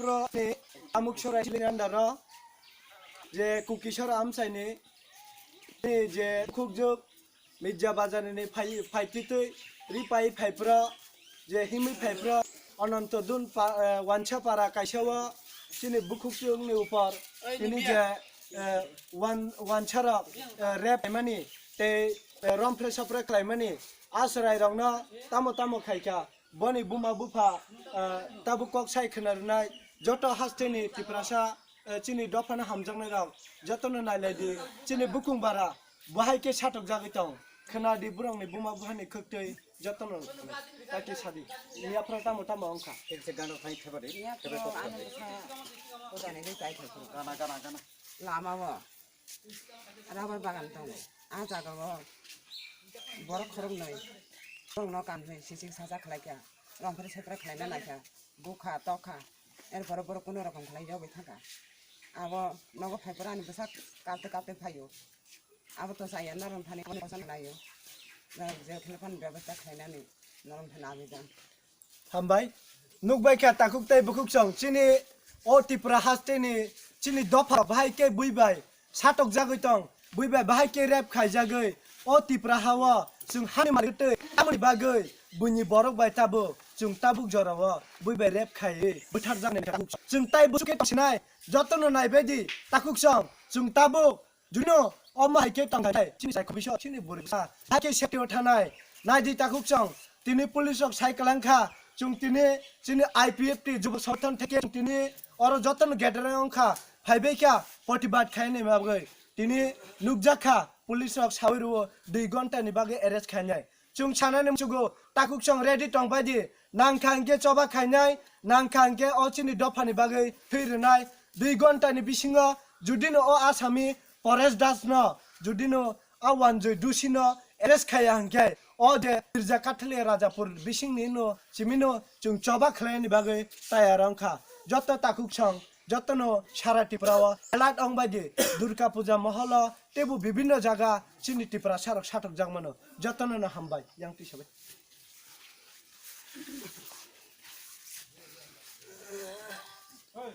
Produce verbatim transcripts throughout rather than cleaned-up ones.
Pro ni Amuk Sorai Chilindar ro je Kukisor Amsai ni ni je khukjuk Mirza Bazar ni phai, phai titwi ripai phai pro je himwi phai pro Ananto Dun pa, eh, Wansa Para kaisa o chini bukhuk chwng ni upor tini je, eh, wan, wansa rok, eh, rep mani tei, eh, romphre sopre khlai mani a chwrai rok no tamo tamo khai kha. Boni buma bupha, ah, tabuk kok sai khna rwnai joto hasteni Tiprasa, ah, chini dophano hamjaknai rok jotono nailai di, chini bukung bara bahai khe satok jagwi tong khna di, borok ni buma bupha ni khwktwi jotono kaki sadi. Yapra tamo tamo wngkha. Thik se gana thai theba di, Yapra theba kok ano theba di. Sa kodani dei kai thai phuru. Gana, gana, gana. Lama o. Rubber bagan tongo. A jaga o borok khoroknwi, borokno kanwi siching sacha khlaikha, romphre sepre khlaina naikha, bukha tokha, erpore borok kuno rokom khlai yogwi thangkha. Abo nogo phai phuru ani bwsak kalte kalte phaio. Abo to chaya norok thani kono kosa naio. Norok je kheno phano bebostha khlainani norok thani abijang. Hambai. Nukbai kha takhuk tei bukhuk song chini o Tripura hasteni chini dopha bahai khe bui bai satok jagwi tong, bui bai bahai khe rep khai jagwi o Tripura hao chwng hani malik tei tamoni bagwi buini borok bai tabuk chwng tabuk jorao bui bai rep khai bwthar jaknai takhuk song. Chwng tai busu khe tongsinai jotono naibai di takhuk song chwng tabuk Juno, omo hai khe tongthai, chini sai khobisa, chini bwrwisa, hai khe safety o thanai. Nai di takhuk chwng, tini police rok sai kwlang kha, chwng tini, chini I P F T Jubo Songthon theke chwng tini, oro jotono gathering wng kha, phai bai kha, protibad khai ni bagwi. Tini nukjak kha, police rok saui rwo, dui ghonta ni bagwi arrest khainai. Chwng sanani muchugo, takhuk chwng ready tong bai di. Nangkha hwnkhe choba khainai, nangkha hwnkhe o chini dophani bagwi thwi rwnai. Dui ghonta ni bisingo judino o asami Paresh Das no, judino a Wanjoi Dusi no arrest khaiya hwnkhe, o je Mirza Kathaliya Rajapur bisingni no simino chwng choba khlaini bagwi tayar wngkha. Joto takhuk chwng, jotono sara Tripura o alert wng bai di. Durga Puja moholo teibo bibinno jaga chini Tripura sarok satok jak mano. Jotono no hambai, yang twi sabai.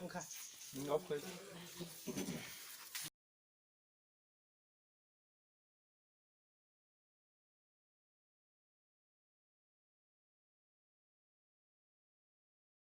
Wngkha.